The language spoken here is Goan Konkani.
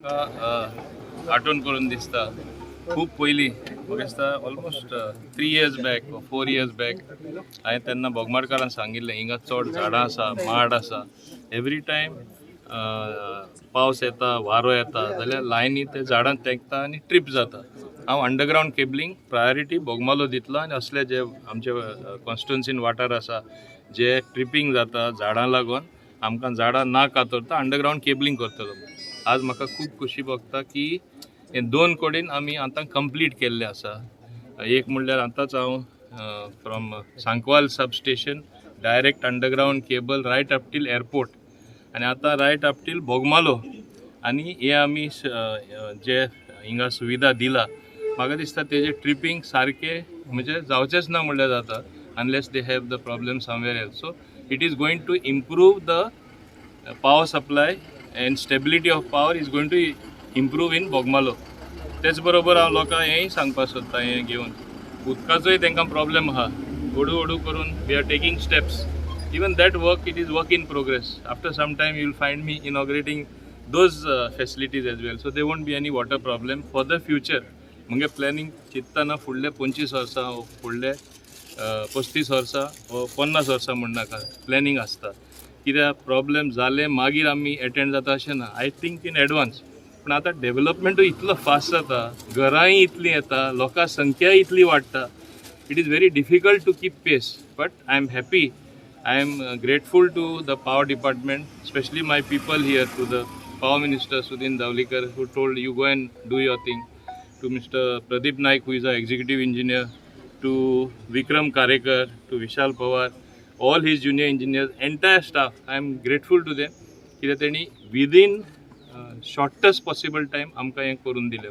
म्हाका आठवण करून दिसता, खूब पयलीं, म्हाका दिसता almost 3 years back, 4 years back, हांवें तेन्ना बोगमाडकारान सांगिल्लें, हिंगा चड झाडां आसा, माड आसा. एवरी टायम पावस येता, वारो येता जाल्यार लायनी ते झाडां तेंकता आनी ट्रीप जाता. हांव अंडरग्रावंड केबलिंग प्रायोरिटी बोगमालो दितलो आनी असले जे आमचे कॉन्स्टिट्युन्सीन वाठार आसा जे ट्रिपींग जाता झाडां लागून, आमकां झाडां ना कातरता अंडरग्रावंड केबलिंग करतलो. आज म्हाका खूब खोशी भोगता की हे 2 कडेन आमी आतां कंप्लीट केल्ले आसा. एक म्हणल्यार आतांच हांव from Sancoale sub station direct underground cable right up till airport आनी आतां रायट अप टील बोगमालो. आनी हे आमी जे हिंगा सुविधा दिला, म्हाका दिसता तेजे ट्रिपींग सारकें म्हणजे जावचेंच ना म्हणल्यार जाता, unless they have the problem somewhere else. So it is going to improve the power supply and stability of power is going to improve in Bogmalo. तेच बरोबर हांव लोकांक हेंय सांगपाक सोदता, हें घेवन उदकाचोय तांकां प्रॉब्लेम आहा. हळू हळू करून we are taking steps. Even that work, it is work in progress. After some time you will find me inaugurating those facilities as well, so there won't be any water problem for the future. म्हणजे प्लॅनिंग चिंततना फुडले 25 वर्सां, फुडले 35 वर्सां वा 50 वर्सां म्हणनाका, प्लॅनिंग आसता. कित्याक प्रॉब्लेम जाले मागीर आमी एटेंड जाता अशें ना. I think in advance. पूण आतां डेवलपमेंटूय इतलो फास्ट जाता, घरांय इतलीं येता, लोकां संख्याय इतली वाडटा, it is very difficult to keep pace. But I am happy, I am grateful to the power department, specially my people here, to the power minister Sudin Dhavalikar, who told, "You go and do your thing," to Mr. Pradeep Naik, who is our executive engineer, to Vikram Karekar, to Vishal Pawar, all his junior engineers, entire staff. I am grateful to them कित्याक तेणी within shortest possible time आमकां हें करून दिलें.